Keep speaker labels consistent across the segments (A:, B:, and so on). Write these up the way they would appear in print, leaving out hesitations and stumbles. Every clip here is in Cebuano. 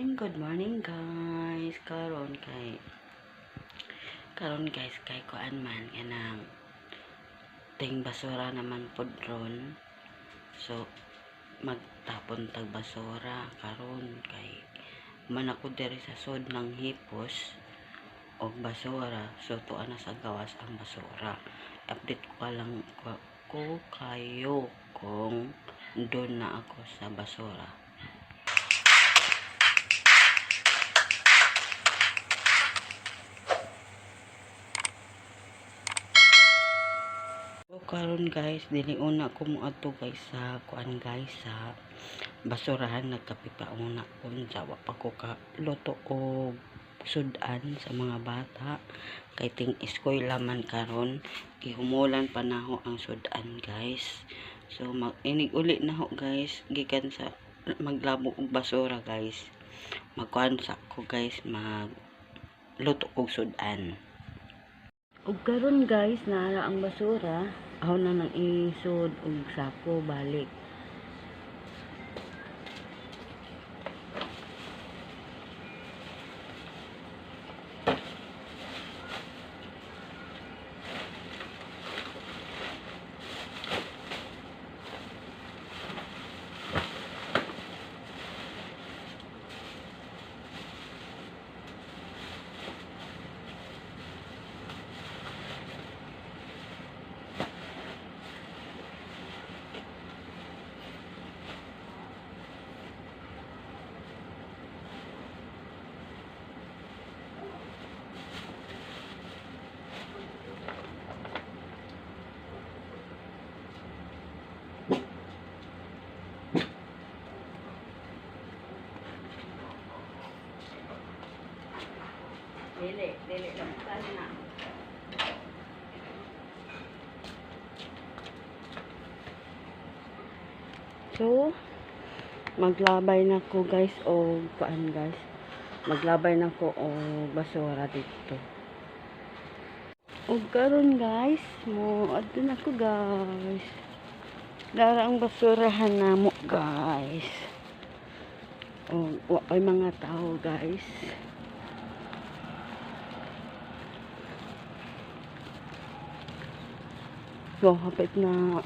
A: Morning, good morning, guys. Karon guys, kay kuan man kanang ting basura naman pod ron. So magtapon tag basura karon kay man ako diri sa sod ng hipos og basura. So tuwa na sa gawas ang basura. Update ko lang ko kayo kung doon na ako sa basura. So karon guys, dili una ko moadto guys sa kuan guys sa basurahan, nagkape pa una ko unsa wa pa ko ka luto og sudan sa mga bata kay ting eskwela man karon, gihumulan pa naho ang sudan guys. So mag inig uli na ho guys gikan sa maglabo og basura guys, magkuan sa ko guys, magluto og sudan. Ug karon guys, naara ang basura, aw na nang isod og sako balik. Dili, dili lang na. So, maglabay na ko guys o kuan guys. Maglabay na ko og basura dito. Og karon guys, mo adto na ko guys. Dara ang basurahan namo guys. Og wa ay mga tao guys. So, hapit na.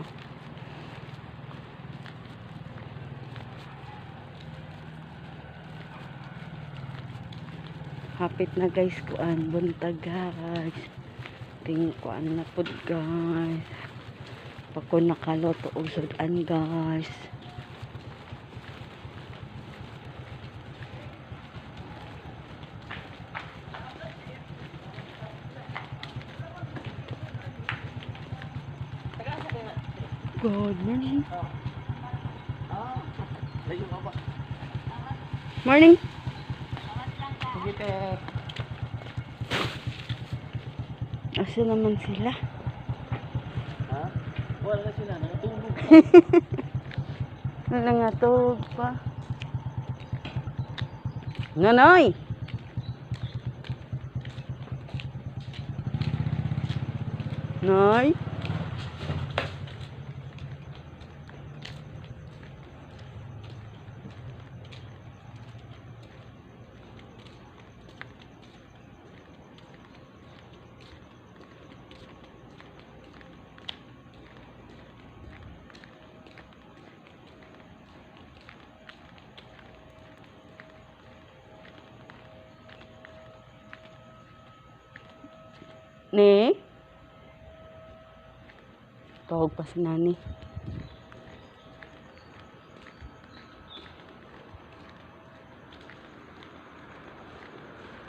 A: Hapit na guys kuan buntag guys. Ting kuan na pud guys. Pag ko nakaloto og sudan guys. Good morning. Morning. Asa naman sila?
B: Ha? Wala na sila, nakatulog.
A: Nangatulog pa. Nonoy! Noy? Ne? Tawag pa si nani.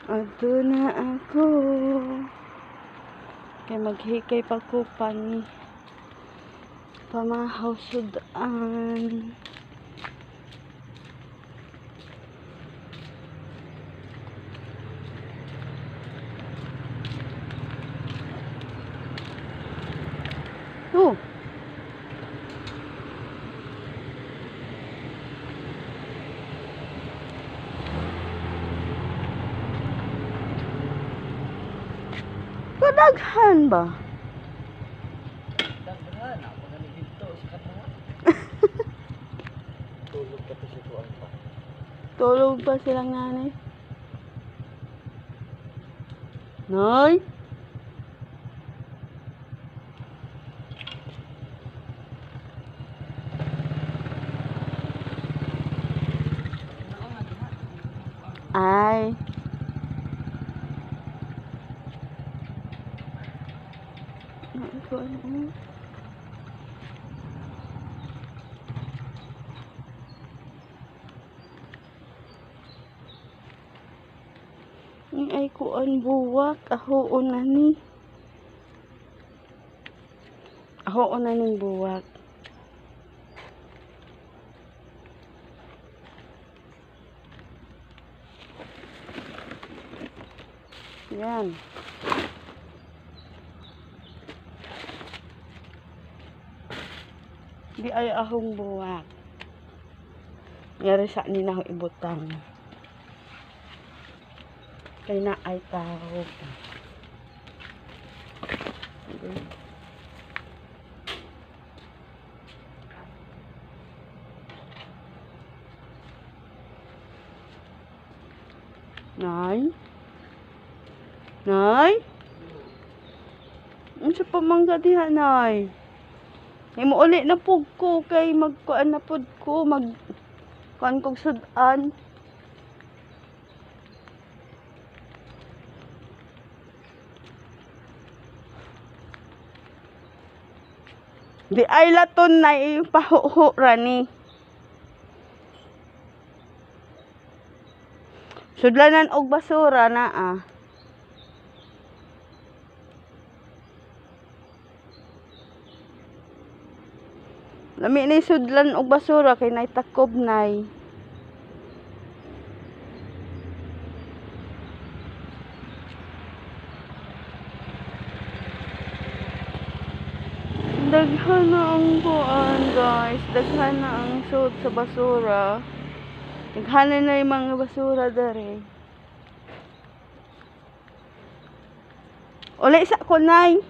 A: Adto na ako. Kay maghikay pa ko pan pamahaw sudan. Oh. Kadaghan ba?
B: Daghan, ako na dito sa katanga. Tulog ka to sa tuwan pa.
A: Tulog pa silang nanay. Nay? Ay. Ay, ko ano. Ang ay kuan buwak, aho na ni. Aho na ning buwak. Yan. Di ay ahong buwak. Ngari sa ni na ibutang. Kay na ay tao. Okay. Nay? Nay? Unsa pa man ka diha, Nay? Kay mo uli na pud ko kay magkuan na pud ko mag kuan kog sud-an. Di ay laton na ipahuho rani. Sudlanan og basura na ah. Lami ni sudlan og basura kay nay takob nay. Daghan na ang kuan, guys. Daghan na ang sud sa basura. Daghan na yung mga basura dere. Uli sa ko, nay.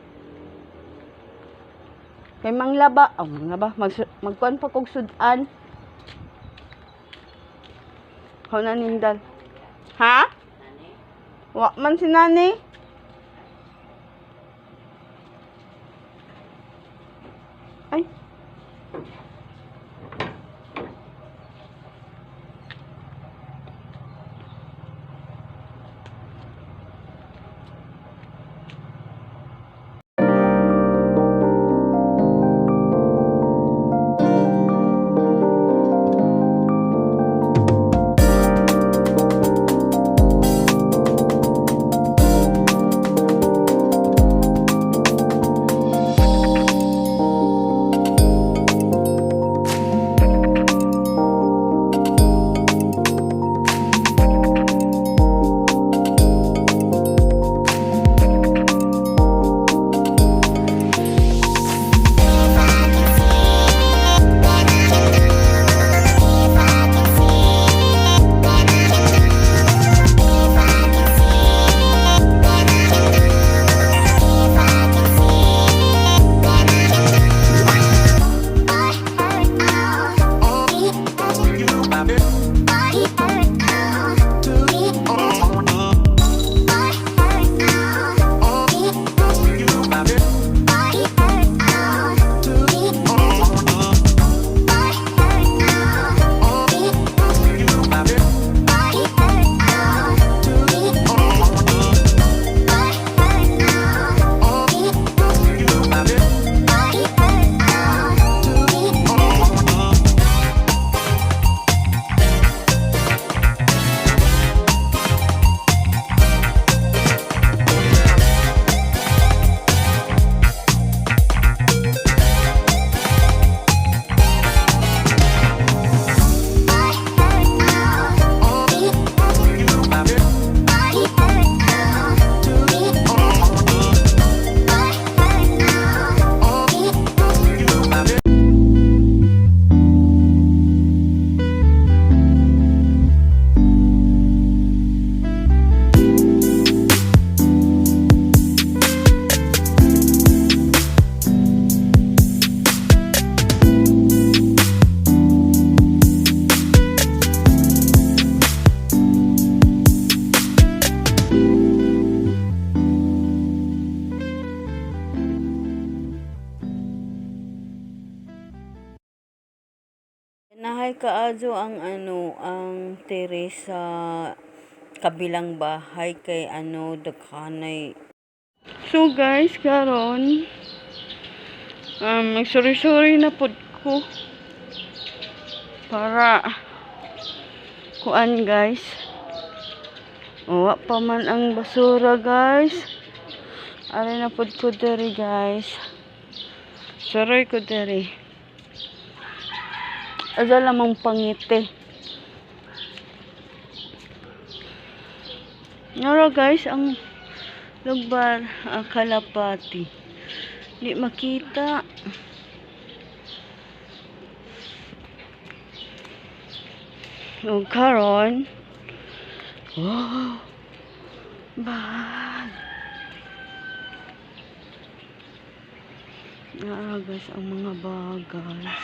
A: Kay manglaba, oh, manglaba, magkuan pa kog sudan. How na nindal. Ha? Wa man si nani. Ay. kaayo ang ano, ang terrace sa kabilang bahay kay ano, daghanay. So guys, karon magsuri-suri na pud ko para kuan, guys. Wa pa man ang basura, guys. Ari na pud ko diri, guys. Suroy ko diri. Asa lamang pangiti. Nara, guys, ang lugar, kalapati. Di makita. O karon. Wow. Bag. Nara, guys, ang mga bag, guys.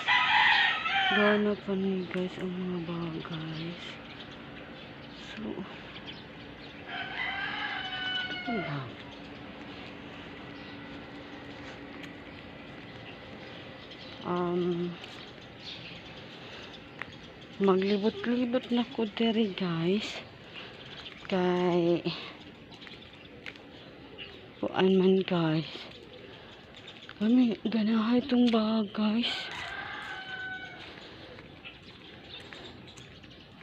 A: Gana pa ni, guys, ang mga bag, guys. So, ano ba? Maglibot-libot na ko diri, guys. Kay kuan man, guys. Kami ganahay itong bag, guys.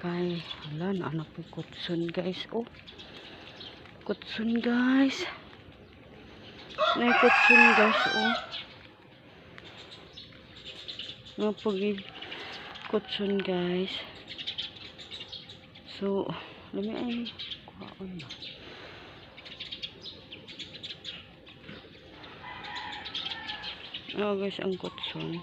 A: Kay hala na anak ko kutsun, guys. Oh. Kutsun, guys. Nay kutsun, guys, oh. Nga pagi kutsun, guys. So, lami ay kuhaon ba. Oh, guys, ang kutsun.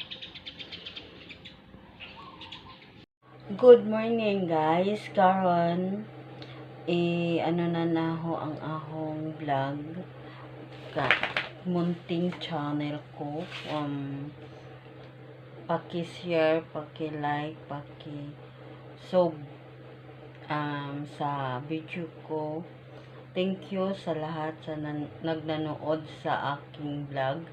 A: Good morning, guys. Karon eh ano na naho ang ahong vlog ka munting channel ko. Paki-share, paki-like, paki-sub sa video ko. Thank you sa lahat sa nagnanood sa aking vlog.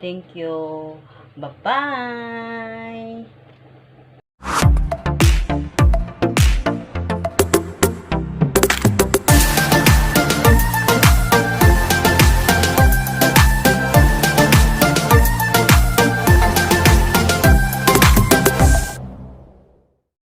A: Thank you. Bye-bye!